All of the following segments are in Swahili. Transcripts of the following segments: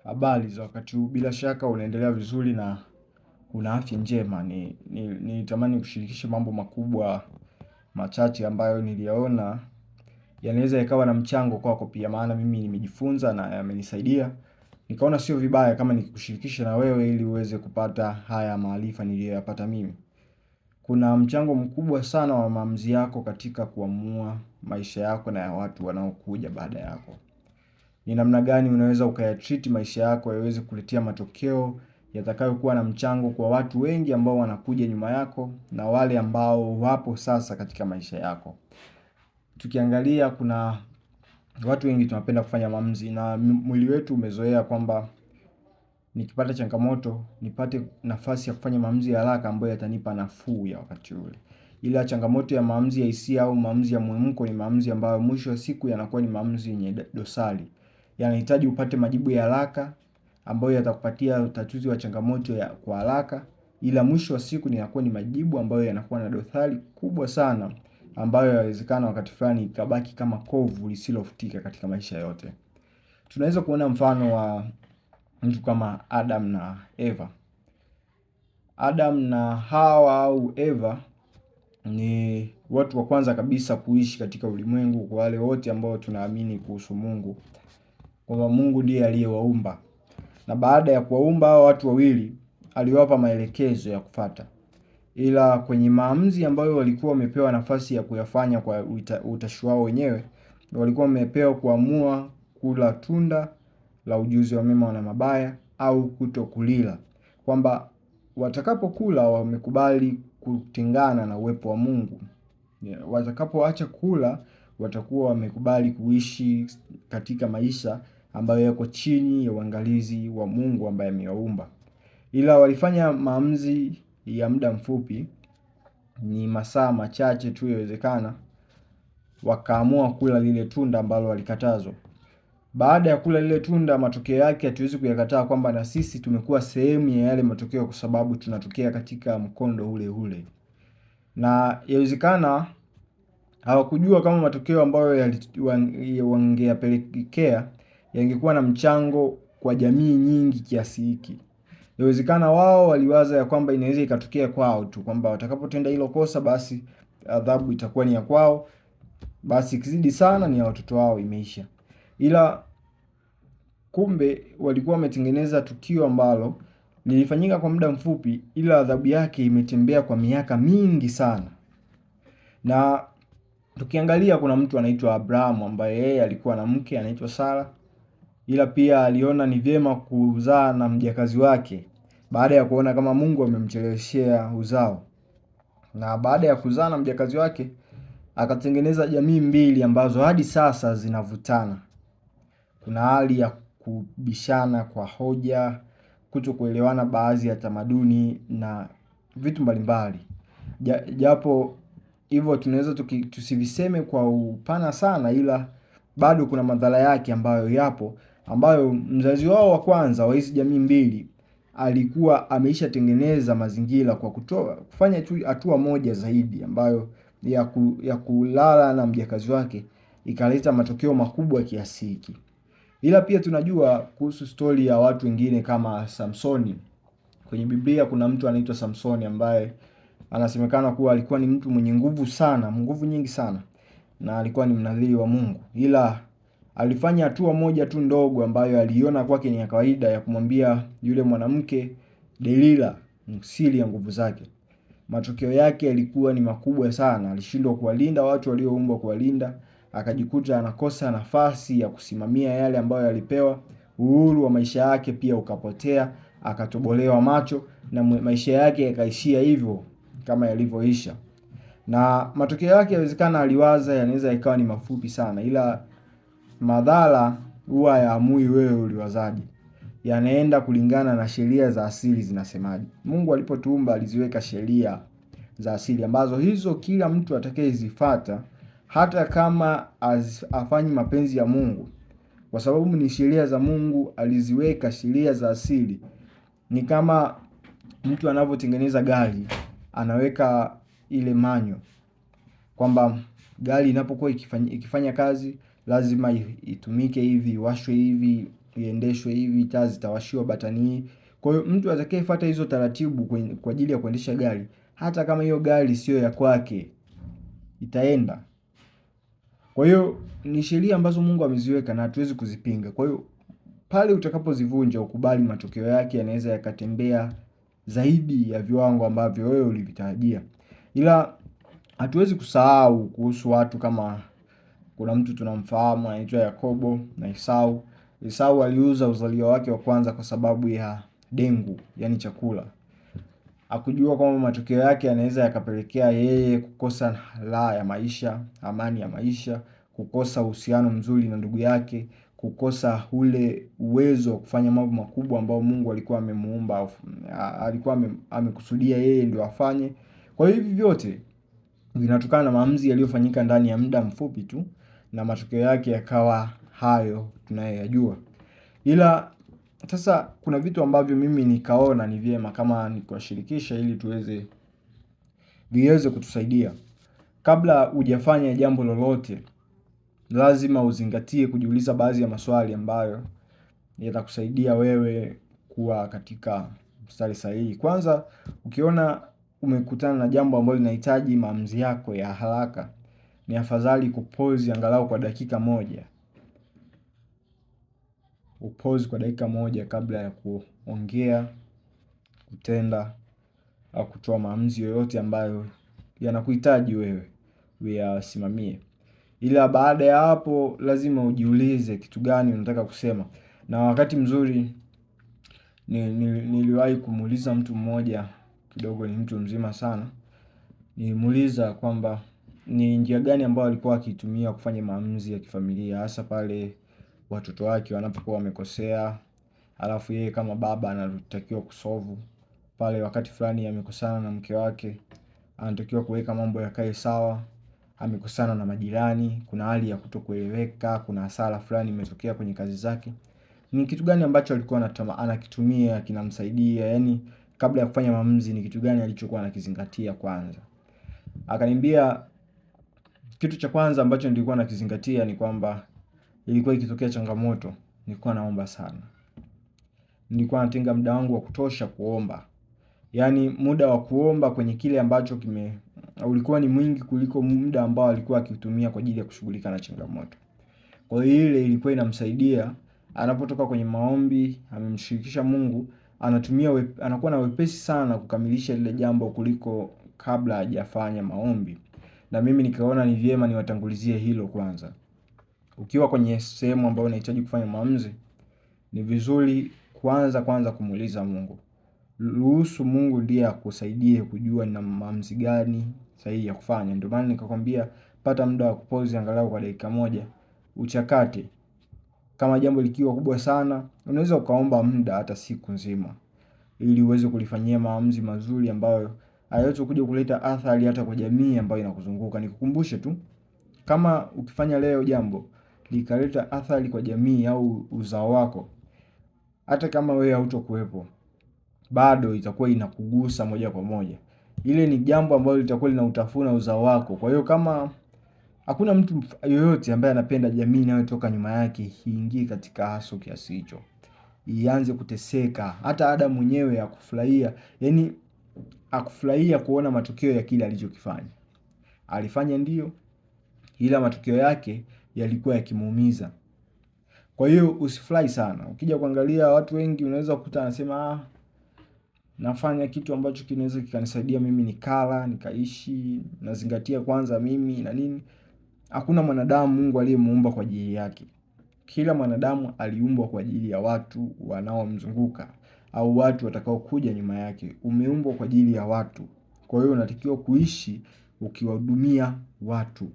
Habari za wakati huu, bila shaka unaendelea vizuri na una afya njema. Nitamani kushirikisha mambo makubwa machache ambayo niliyaona yanaweza yakawa na mchango kwako pia, maana mimi nimejifunza na yamenisaidia. Nikaona sio vibaya kama nikikushirikisha na wewe ili uweze kupata haya maarifa niliyoyapata mimi. Kuna mchango mkubwa sana wa maamuzi yako katika kuamua maisha yako na ya watu wanaokuja baada yako. Ni namna gani unaweza ukayatreat maisha yako yaweze kuletea matokeo yatakayokuwa na mchango kwa watu wengi ambao wanakuja nyuma yako na wale ambao wapo sasa katika maisha yako. Tukiangalia kuna watu wengi tunapenda kufanya maamuzi na mwili wetu umezoea kwamba nikipata changamoto nipate nafasi ya kufanya maamuzi ya haraka ambayo yatanipa nafuu ya wakati ule. Ila changamoto ya maamuzi ya hisia au maamuzi ya muhemko ni maamuzi ambayo mwisho wa siku yanakuwa ni maamuzi yenye dosari. Yanahitaji upate majibu ya haraka ambayo yatakupatia utatuzi wa changamoto ya kwa haraka, ila mwisho wa siku yanakuwa ni majibu ambayo yanakuwa na dosari kubwa sana ambayo yawezekana wakati fulani ikabaki kama kovu lisilofutika katika maisha yote. Tunaweza kuona mfano wa mtu kama Adam na Eva. Adam na Hawa au Eva ni watu wa kwanza kabisa kuishi katika ulimwengu kwa wale wote ambao tunaamini kuhusu Mungu, kwamba Mungu ndiye aliyewaumba. Na baada ya kuwaumba hao watu wawili, aliwapa maelekezo ya kufata. Ila kwenye maamuzi ambayo walikuwa wamepewa nafasi ya kuyafanya kwa utashi wao wenyewe, walikuwa wamepewa kuamua kula tunda la ujuzi wa mema na mabaya au kutokulila, kwamba watakapokula wamekubali kutengana na uwepo wa Mungu. Watakapoacha kula watakuwa wamekubali kuishi katika maisha ambayo yako chini ya uangalizi wa Mungu ambaye amewaumba. Ila walifanya maamuzi ya muda mfupi, ni masaa machache tu yawezekana, wakaamua kula lile tunda ambalo walikatazwa. Baada ya kula lile tunda, matokeo yake hatuwezi kuyakataa kwamba na sisi tumekuwa sehemu ya yale matokeo, kwa sababu tunatokea katika mkondo ule ule, na yawezekana hawakujua kama matokeo ambayo wangeyapelekea yangekuwa na mchango kwa jamii nyingi kiasi hiki. Yawezekana wao waliwaza ya kwamba inaweza ikatokea kwao tu, kwamba watakapotenda hilo kosa basi adhabu itakuwa ni ya kwao, basi ikizidi sana ni ya watoto wao, imeisha. Ila kumbe walikuwa wametengeneza tukio ambalo lilifanyika kwa muda mfupi, ila adhabu yake imetembea kwa miaka mingi sana. Na tukiangalia kuna mtu anaitwa Abrahamu ambaye yeye alikuwa na mke anaitwa Sara, ila pia aliona ni vyema kuzaa na mjakazi wake baada ya kuona kama Mungu amemcheleweshea uzao. Na baada ya kuzaa na mjakazi wake akatengeneza jamii mbili ambazo hadi sasa zinavutana. Kuna hali ya kubishana kwa hoja, kutokuelewana baadhi ya tamaduni na vitu mbalimbali. Japo hivyo tunaweza tusiviseme kwa upana sana, ila bado kuna madhara yake ambayo yapo, ambayo mzazi wao wa kwanza wa hizi jamii mbili alikuwa ameishatengeneza mazingira kwa kutoa kufanya tu hatua moja zaidi ambayo ya kulala na mjakazi wake ikaleta matokeo makubwa kiasi hiki. Ila pia tunajua kuhusu stori ya watu wengine kama Samsoni. Kwenye Biblia kuna mtu anaitwa Samsoni ambaye anasemekana kuwa alikuwa ni mtu mwenye nguvu sana, nguvu nyingi sana, na alikuwa ni mnadhiri wa Mungu. Ila alifanya hatua moja tu ndogo ambayo aliiona kwake ni ya kawaida, ya kumwambia yule mwanamke Delila siri ya nguvu zake. Matokeo yake yalikuwa ni makubwa sana. Alishindwa kuwalinda watu walioumbwa kuwalinda, akajikuta anakosa nafasi ya kusimamia yale ambayo alipewa. Uhuru wa maisha yake pia ukapotea, akatobolewa macho na maisha yake yakaishia hivyo kama yalivyoisha. Na matokeo yake yawezekana aliwaza yanaweza ikawa ni mafupi sana, ila madhara huwa hayaamui wewe uliwazaje, yanaenda kulingana na sheria za asili zinasemaje. Mungu alipotuumba aliziweka sheria za asili ambazo hizo kila mtu atakayezifuata hata kama afanyi mapenzi ya Mungu, kwa sababu ni sheria za Mungu, aliziweka sheria za asili. Ni kama mtu anavyotengeneza gari, anaweka ile manyo kwamba gari inapokuwa ikifanya kazi lazima itumike hivi, iwashwe hivi, iendeshwe hivi, taa zitawashiwa batani hii. Kwa hiyo mtu atakayefuata hizo taratibu kwa ajili ya kuendesha gari, hata kama hiyo gari siyo ya kwake, itaenda. Kwa hiyo ni sheria ambazo Mungu ameziweka na hatuwezi kuzipinga. Kwa hiyo pale utakapozivunja, ukubali matokeo yake yanaweza yakatembea zaidi ya viwango ambavyo wewe ulivitarajia. Ila hatuwezi kusahau kuhusu watu kama kuna mtu tunamfahamu anaitwa Yakobo na Esau. Esau aliuza uzalio wake wa kwanza kwa sababu ya dengu, yani chakula. Hakujua kwamba matokeo yake yanaweza yakapelekea yeye kukosa raha ya maisha, amani ya maisha, kukosa uhusiano mzuri na ndugu yake, kukosa ule uwezo wa kufanya mambo makubwa ambayo Mungu alikuwa amemuumba, alikuwa amekusudia yeye ndio afanye. Kwa hiyo hivi vyote vinatokana na maamuzi yaliyofanyika ndani ya muda mfupi tu, na matokeo yake yakawa hayo tunayoyajua. Ila sasa kuna vitu ambavyo mimi nikaona ni vyema kama nikuwashirikisha ili tuweze viweze kutusaidia. Kabla hujafanya jambo lolote, lazima uzingatie kujiuliza baadhi ya maswali ambayo yatakusaidia wewe kuwa katika mstari sahihi. Kwanza, ukiona umekutana na jambo ambalo linahitaji maamuzi yako ya haraka, ni afadhali kupozi angalau kwa dakika moja. Upozi kwa dakika moja kabla ya kuongea, kutenda au kutoa maamuzi yoyote ambayo yanakuhitaji wewe uyasimamie. Ila baada ya hapo lazima ujiulize kitu gani unataka kusema. Na wakati mzuri niliwahi kumuuliza mtu mmoja, kidogo ni mtu mzima sana. Nilimuuliza kwamba ni njia gani ambayo alikuwa akiitumia kufanya maamuzi ya kifamilia, hasa pale watoto wake wanapokuwa wamekosea, alafu yeye kama baba anatakiwa kusolve pale wakati fulani amekosana na mke wake, anatakiwa kuweka mambo yakae sawa, amekosana na majirani, kuna hali ya kutokueleweka, kuna hasara fulani imetokea kwenye kazi zake. Ni kitu gani ambacho alikuwa anakitumia kinamsaidia, yani kabla ya kufanya maamuzi ni kitu gani alichokuwa anakizingatia kwanza. Akaniambia kitu cha kwanza ambacho nilikuwa nakizingatia ni kwamba ilikuwa ikitokea changamoto, nilikuwa naomba sana. Nilikuwa natenga muda wangu wa kutosha kuomba. Yaani muda wa kuomba kwenye kile ambacho kime ulikuwa ni mwingi kuliko muda ambao alikuwa akiutumia kwa ajili ya kushughulika na changamoto. Kwa hiyo ile ilikuwa inamsaidia anapotoka kwenye maombi, amemshirikisha Mungu, anatumia anakuwa na wepesi sana kukamilisha lile jambo kuliko kabla hajafanya maombi. Na mimi nikaona ni vyema niwatangulizie hilo kwanza. Ukiwa kwenye sehemu ambayo unahitaji kufanya maamuzi, ni vizuri kwanza kumuuliza Mungu. Ruhusu Mungu ndiye akusaidie kujua ni maamuzi gani sahihi ya kufanya. Ndio maana nikakwambia pata muda wa kupause angalau kwa dakika moja, uchakate. Kama jambo likiwa kubwa sana, unaweza ukaomba muda hata siku nzima ili uweze kulifanyia maamuzi mazuri ambayo hayawezi kuja kuleta athari hata kwa jamii ambayo inakuzunguka. Nikukumbushe tu, kama ukifanya leo jambo likaleta athari kwa jamii au uzao wako, hata kama wewe hautokuwepo, bado itakuwa inakugusa moja kwa moja. Ile ni jambo ambalo litakuwa linautafuna uzao wako. Kwa hiyo kama hakuna mtu yoyote ambaye anapenda jamii inayotoka nyuma yake iingie katika haso kiasi hicho, ianze kuteseka. Hata Adam mwenyewe hakufurahia, yani hakufurahia kuona matokeo ya kile alichokifanya. Alifanya ndio, ila matokeo yake yalikuwa yakimuumiza. Kwa hiyo usifurahi sana. Ukija kuangalia watu wengi unaweza kukuta anasema nafanya kitu ambacho kinaweza kikanisaidia mimi nikala, nikaishi, nazingatia kwanza mimi na nini. Hakuna mwanadamu Mungu aliyemuumba kwa ajili yake. Kila mwanadamu aliumbwa kwa ajili ya watu wanaomzunguka au watu watakaokuja nyuma yake. Umeumbwa kwa ajili ya watu. Kwa hiyo unatakiwa kuishi ukiwahudumia watu.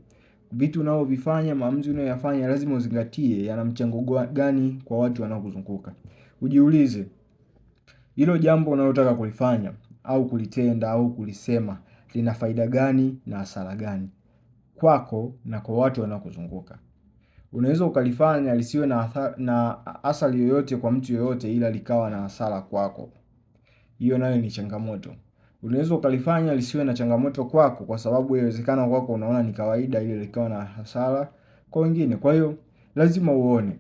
Vitu unavyovifanya, maamuzi unayoyafanya lazima uzingatie yana mchango gani kwa watu wanaokuzunguka. Ujiulize, hilo jambo unalotaka kulifanya au kulitenda au kulisema lina faida gani na hasara gani kwako na kwa watu wanaokuzunguka. Unaweza ukalifanya lisiwe na athari yoyote kwa mtu yoyote, ila likawa na hasara kwako. Hiyo nayo ni changamoto. Unaweza ukalifanya lisiwe na changamoto kwako, kwa sababu inawezekana kwako unaona ni kawaida, ile likawa na hasara kwa wengine. Kwa hiyo lazima uone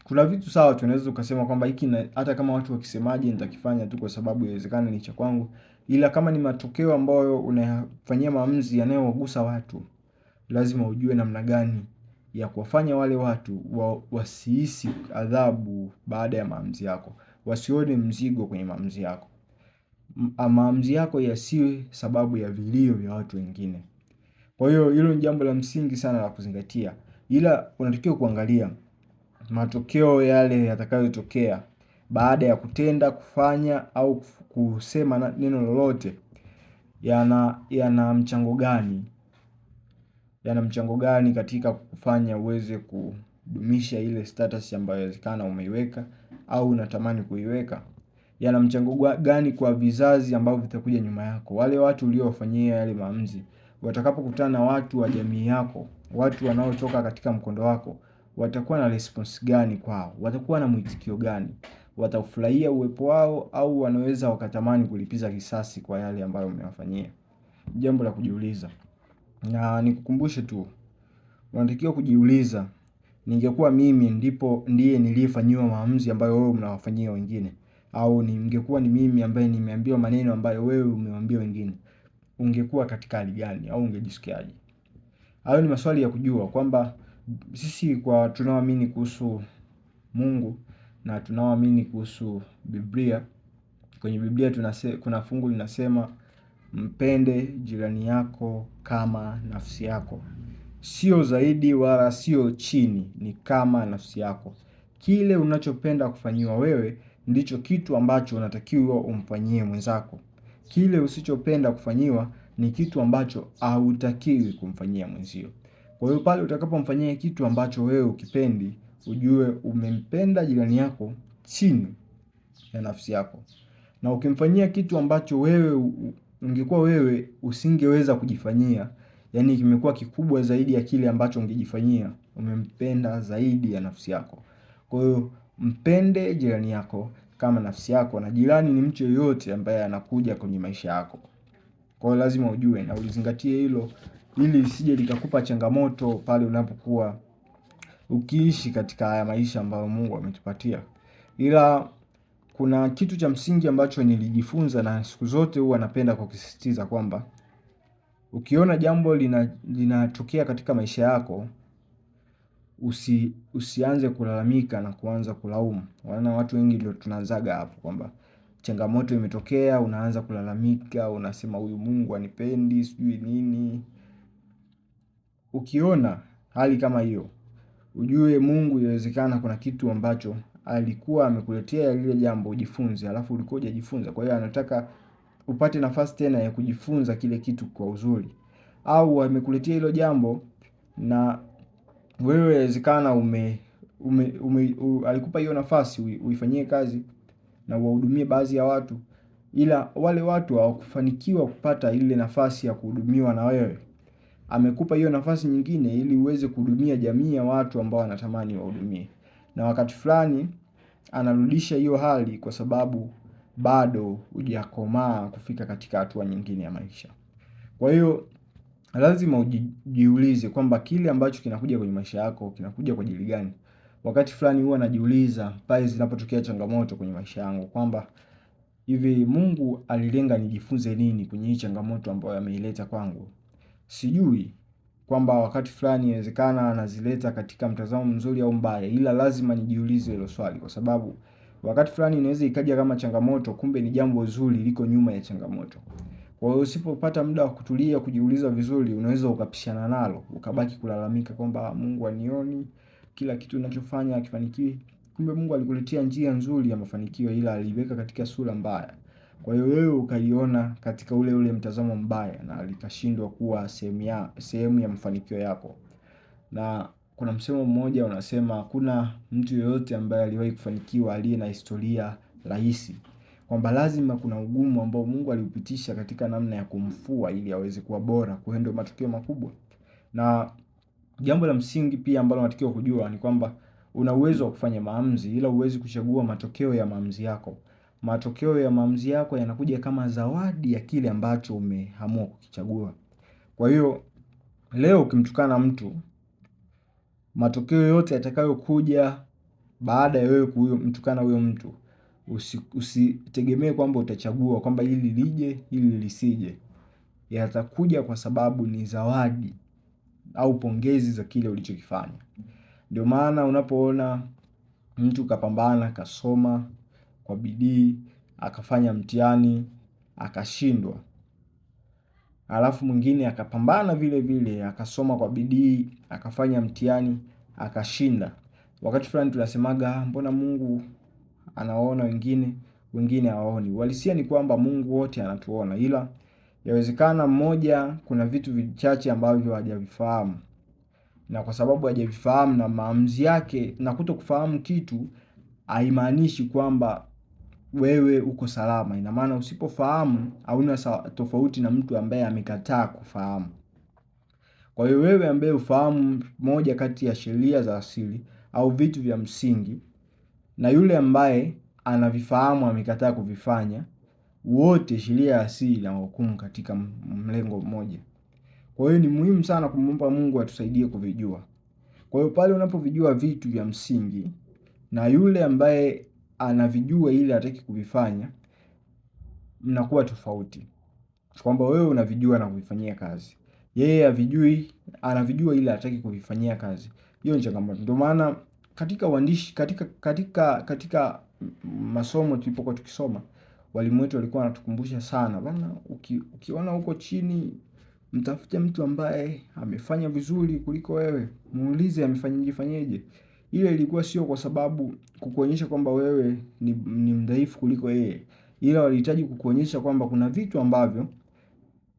Kuna vitu sawa tunaweza ukasema kwamba hiki hata kama watu wakisemaje nitakifanya tu kwa sababu inawezekana ni cha kwangu, ila kama ni matokeo ambayo unayafanyia maamuzi yanayowagusa watu, lazima ujue namna gani ya kuwafanya wale watu wasihisi adhabu baada ya maamuzi yako, wasione mzigo kwenye maamuzi yako. Maamuzi yako yasiwe sababu ya vilio vya watu wengine. Kwa hiyo hilo ni jambo la msingi sana la kuzingatia, ila unatakiwa kuangalia matokeo yale yatakayotokea baada ya kutenda, kufanya au kusema neno lolote, yana mchango gani, yana mchango gani katika kufanya uweze kudumisha ile status ambayo inawezekana umeiweka au unatamani kuiweka. Yana mchango gani kwa vizazi ambavyo vitakuja nyuma yako, wale watu uliowafanyia yale maamuzi watakapokutana na watu wa jamii yako, watu wanaotoka katika mkondo wako, watakuwa na response gani kwao? Watakuwa na mwitikio gani? Watafurahia uwepo wao au wanaweza wakatamani kulipiza kisasi kwa yale ambayo umewafanyia? Jambo la kujiuliza. Na nikukumbushe tu, unatakiwa kujiuliza, ningekuwa mimi ndipo ndiye niliyefanyiwa maamuzi ambayo wewe mnawafanyia wengine, au ningekuwa ni mimi ambaye nimeambiwa maneno ambayo wewe umewaambia wengine, ungekuwa katika hali gani au ungejisikiaje? Hayo ni maswali ya kujua kwamba sisi kwa tunaoamini kuhusu Mungu na tunaoamini kuhusu Biblia, kwenye Biblia kuna fungu linasema mpende jirani yako kama nafsi yako. Sio zaidi wala sio chini, ni kama nafsi yako. Kile unachopenda kufanyiwa wewe ndicho kitu ambacho unatakiwa umfanyie mwenzako. Kile usichopenda kufanyiwa ni kitu ambacho hautakiwi kumfanyia mwenzio. Kwa hiyo pale utakapomfanyia kitu ambacho wewe ukipendi, ujue umempenda jirani yako chini ya nafsi yako. Na ukimfanyia kitu ambacho wewe ungekuwa wewe usingeweza kujifanyia, yani kimekuwa kikubwa zaidi ya kile ambacho ungejifanyia, umempenda zaidi ya nafsi yako. Kwa hiyo mpende jirani yako kama nafsi yako, na jirani ni mtu yoyote ambaye anakuja kwenye maisha yako. Kwa hiyo lazima ujue na ulizingatie hilo ili isije likakupa changamoto pale unapokuwa ukiishi katika haya maisha ambayo Mungu ametupatia. Ila kuna kitu cha msingi ambacho nilijifunza na siku zote huwa napenda kukisisitiza kwamba ukiona jambo linatokea katika maisha yako usianze kulalamika na kuanza kulaumu. Maana watu wengi ndio tunaanzaga hapo kwamba changamoto imetokea, unaanza kulalamika, unasema huyu Mungu hanipendi, sijui nini. Ukiona hali kama hiyo, ujue Mungu inawezekana kuna kitu ambacho alikuwa amekuletea lile jambo ujifunze, alafu ulikuwa hujajifunza. Kwa hiyo anataka upate nafasi tena ya kujifunza kile kitu kwa uzuri, au amekuletea hilo jambo na wewe inawezekana alikupa hiyo nafasi uifanyie kazi na uwahudumie baadhi ya watu, ila wale watu hawakufanikiwa kupata ile nafasi ya kuhudumiwa na wewe. Amekupa hiyo nafasi nyingine ili uweze kuhudumia jamii ya watu ambao wanatamani wahudumie, na wakati fulani anarudisha hiyo hali kwa sababu bado hujakomaa kufika katika hatua nyingine ya maisha. Kwa hiyo lazima ujiulize kwamba kile ambacho kinakuja kwenye maisha yako kinakuja kwa ajili gani. Wakati fulani huwa najiuliza pale zinapotokea changamoto kwenye maisha yangu kwamba hivi Mungu alilenga nijifunze nini kwenye hii changamoto ambayo ameileta kwangu. Sijui kwamba wakati fulani inawezekana anazileta katika mtazamo mzuri au mbaya, ila lazima nijiulize hilo swali kwa sababu wakati fulani inaweza ikaja kama changamoto, kumbe ni jambo zuri liko nyuma ya changamoto. Kwa hiyo usipopata muda wa kutulia kujiuliza vizuri, unaweza ukapishana nalo, ukabaki kulalamika kwamba Mungu anioni, kila kitu ninachofanya hakifanikiwi. Kumbe Mungu alikuletea njia nzuri ya mafanikio, ila aliiweka katika sura mbaya. Kwa hiyo wewe ukaiona katika ule ule mtazamo mbaya na likashindwa kuwa sehemu ya mafanikio yako. Na kuna msemo mmoja unasema hakuna mtu yoyote ambaye aliwahi kufanikiwa aliye na historia rahisi. Kwamba lazima kuna ugumu ambao Mungu aliupitisha katika namna ya kumfua ili aweze kuwa bora kuhandle matukio makubwa. Na jambo la msingi pia ambalo unatakiwa kujua ni kwamba una uwezo wa kufanya maamuzi ila huwezi kuchagua matokeo ya maamuzi yako. Matokeo ya maamuzi yako yanakuja kama zawadi ya kile ambacho umeamua kukichagua. Kwa hiyo leo ukimtukana mtu, matokeo yote yatakayokuja Baada ya wewe kumtukana huyo mtu, usitegemee kwamba utachagua kwamba hili lije, hili lisije. Yatakuja kwa sababu ni zawadi au pongezi za kile ulichokifanya. Ndio maana unapoona mtu kapambana, kasoma kwa bidii, akafanya mtihani, akashindwa, alafu mwingine akapambana vile vile, akasoma kwa bidii, akafanya mtihani, akashinda. Wakati fulani tunasemaga mbona Mungu anawaona wengine, wengine hawaoni. Uhalisia ni kwamba Mungu wote anatuona, ila yawezekana mmoja kuna vitu vichache ambavyo hajavifahamu, na kwa sababu hajavifahamu na maamuzi yake na kutokufahamu kitu haimaanishi kwamba wewe uko salama. Ina maana usipofahamu hauna tofauti na mtu ambaye amekataa kufahamu. Kwa hiyo wewe ambaye ufahamu moja kati ya sheria za asili au vitu vya msingi, na yule ambaye anavifahamu amekataa kuvifanya, wote sheria ya asili inawahukumu katika mlengo mmoja. Kwa hiyo ni muhimu sana kumwomba Mungu atusaidie kuvijua. Kwa hiyo pale unapovijua vitu vya msingi na yule ambaye anavijua ili hataki kuvifanya, mnakuwa tofauti, kwamba wewe unavijua na kuvifanyia kazi, yeye havijui, anavijua ila hataki kuvifanyia kazi. Hiyo ni changamoto. Ndio maana katika uandishi, katika masomo tulipokuwa tukisoma, walimu wetu walikuwa wanatukumbusha sana bana, ukiona huko chini mtafute mtu ambaye amefanya vizuri kuliko wewe, muulize amefanyaje fanyeje. Ile ilikuwa sio kwa sababu kukuonyesha kwamba wewe ni mdhaifu kuliko yeye, ila walihitaji kukuonyesha kwamba kuna vitu ambavyo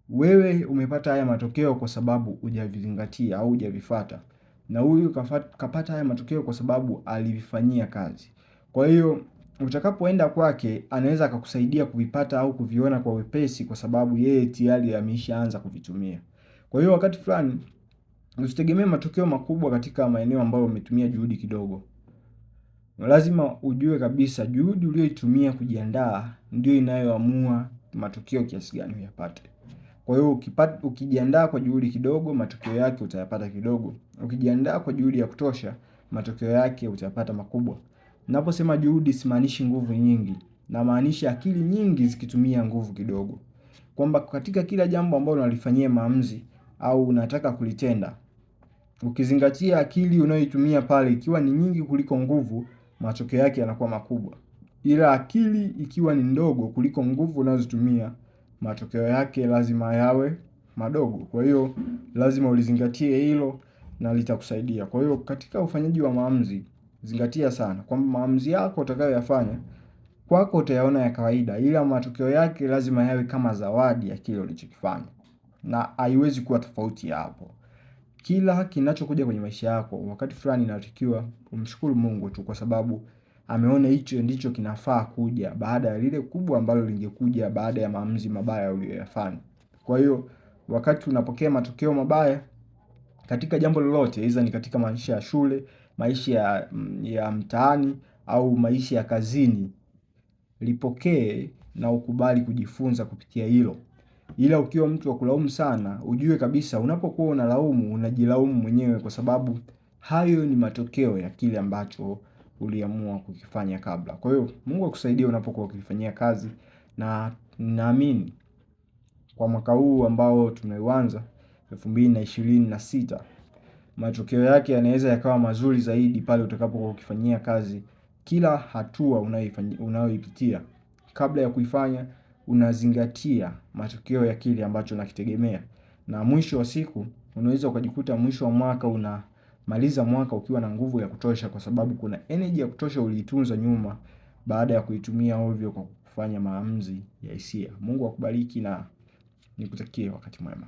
wewe umepata haya matokeo kwa sababu hujavizingatia au hujavifuata, na huyu kapata haya matokeo kwa sababu alivifanyia kazi. Kwa hiyo utakapoenda kwake anaweza akakusaidia kuvipata au kuviona kwa wepesi, kwa sababu yeye tayari ameshaanza kuvitumia. Kwa hiyo wakati fulani usitegemee matokeo makubwa katika maeneo ambayo umetumia juhudi kidogo. Lazima ujue kabisa juhudi uliyoitumia kujiandaa ndio inayoamua matokeo kiasi gani uyapate. Kwa hiyo ukijiandaa kwa juhudi kidogo, matokeo yake utayapata kidogo. Ukijiandaa kwa juhudi ya kutosha, matokeo yake utayapata makubwa. Naposema juhudi simaanishi nguvu nyingi, namaanisha akili nyingi zikitumia nguvu kidogo. Kwamba katika kila jambo ambalo unalifanyia maamuzi au unataka kulitenda, ukizingatia akili unayoitumia pale ikiwa ni nyingi kuliko nguvu, matokeo yake yanakuwa makubwa. Ila akili ikiwa ni ndogo kuliko nguvu unazotumia, matokeo yake lazima yawe madogo. Kwa hiyo lazima ulizingatie hilo na litakusaidia. Kwa hiyo katika ufanyaji wa maamuzi, zingatia sana kwamba maamuzi yako utakayoyafanya kwako utayaona ya kawaida, ila matokeo yake lazima yawe kama zawadi ya kile ulichokifanya, na haiwezi kuwa tofauti ya hapo. Kila kinachokuja kwenye maisha yako wakati fulani inatakiwa umshukuru Mungu tu, kwa sababu ameona hicho ndicho kinafaa kuja baada ya lile kubwa ambalo lingekuja baada ya maamuzi mabaya uliyoyafanya. Kwa hiyo wakati unapokea matokeo mabaya katika jambo lolote, aidha ni katika maisha ya shule, maisha ya mtaani au maisha ya kazini, lipokee na ukubali kujifunza kupitia hilo. Ila ukiwa mtu wa kulaumu sana, ujue kabisa unapokuwa unalaumu, unajilaumu mwenyewe kwa sababu hayo ni matokeo ya kile ambacho uliamua kukifanya kabla. Kwa hiyo Mungu akusaidie unapokuwa ukifanyia kazi, na naamini kwa mwaka huu ambao tumeuanza 2026 matokeo yake yanaweza yakawa mazuri zaidi pale utakapokuwa ukifanyia kazi kila hatua unayoipitia. Kabla ya kuifanya unazingatia matokeo ya kile ambacho unakitegemea, na mwisho wa siku unaweza ukajikuta mwisho wa mwaka unamaliza mwaka ukiwa na nguvu ya kutosha, kwa sababu kuna energy ya kutosha uliitunza nyuma baada ya kuitumia ovyo kwa kufanya maamuzi ya hisia. Mungu akubariki na nikutakie wakati mwema.